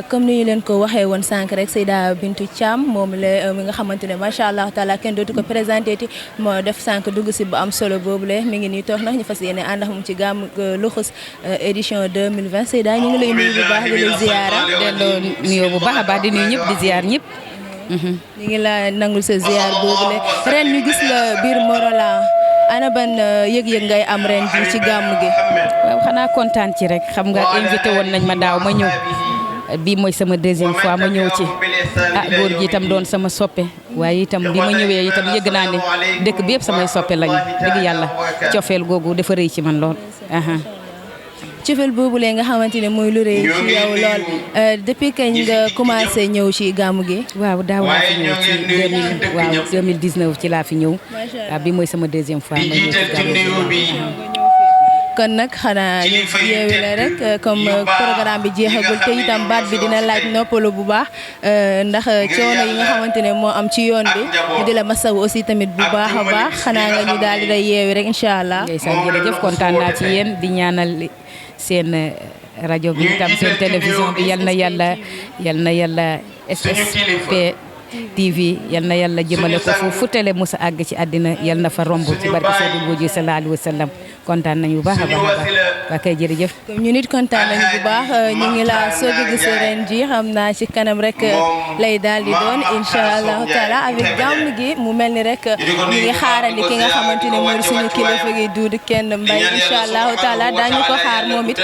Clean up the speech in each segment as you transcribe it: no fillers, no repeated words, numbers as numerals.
comme ni ñu leen ko waxee woon sànq rek Seyda Bintou Thiam moom la mi nga xamante ne macha allah taala kenn dootu ko présenté ti moo def sànq dugg si bu am solo boobule mi ngi nii toog nag ñu fas yéene ànd ak moom ci gàmmu Luxus édition 2020 Seyda ñu ngi lay nuyu bu baax di la ziara. delloo nuyoo bu baax a baax di nuyu ñëpp di ziar ñëpp. ñu ngi la nangul sa ziar boobule ren ñu gis la biir Morolan ana ban yëg-yëg ngay am ren ji ci gàmmu gi. waaw xanaa kontaan ci rek xam nga invité woon nañ ma daaw ma ñëw. bii mooy sama deuxième fois ma ñëw ci góor gi itam doon sama soppe waaye itam bi ma ñëwee itam yëg naa ne dëkk bi yëpp samay soppe lañu dëgg yàlla cofeel googu dafa rëy ci man lool. cofeel boobu lee nga xamante ne mooy lu rëy ci yow lool depuis kañ nga commencé ñëw ci gàmmu gi. waaw daaw laa fi ñëw ci 2019 ci laa fi ñëw. waaw bi mooy sama deuxième fois ma ñëw ci gàmmu gi. kon nag xanaa ñu yeewi la rek comme programme bi jeexagul te itam baat bi dina laaj noppalu bu baax ndax coono yi nga xamante ne moo am ci yoon bi ñu di la masawu aussi tamit bu baax a baax xanaa nga ñu daal di lay yeewi rek incha allah. ndeysaan jërëjëf kontaan naa ci yéen di ñaanal seen rajo bi itam seen télévision bi yal na yàlla SSP TV yal na yàlla jëmale ko fu télé musa àgg ci àddina yal na fa romb ci barke Seydou Mbodji sallallahu alayhi wa sallam kontaan nañu bu baax a baax waa kay jërëjëf. ñu nit kontaan nañu bu baax ñu ngi la soog a gis ren ji xam naa ci kanam rek lay daal di doon incha allahu taala avec gàmmu gi mu mel ni rek ñu ngi xaarandi ki nga xamante ne mooy suñu kilifa gi Doudou Kende Mbaye incha allahu taala daañu ko xaar moom it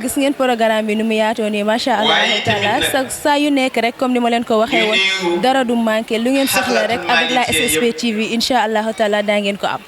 gis ngeen programme bi nu mu yaatoo nii macha allahu taala saa yu nekk rek comme ni ma leen ko waxee woon dara du manqué lu ngeen soxla rek avec la SSP TV incha allahu taala daa ngeen ko am.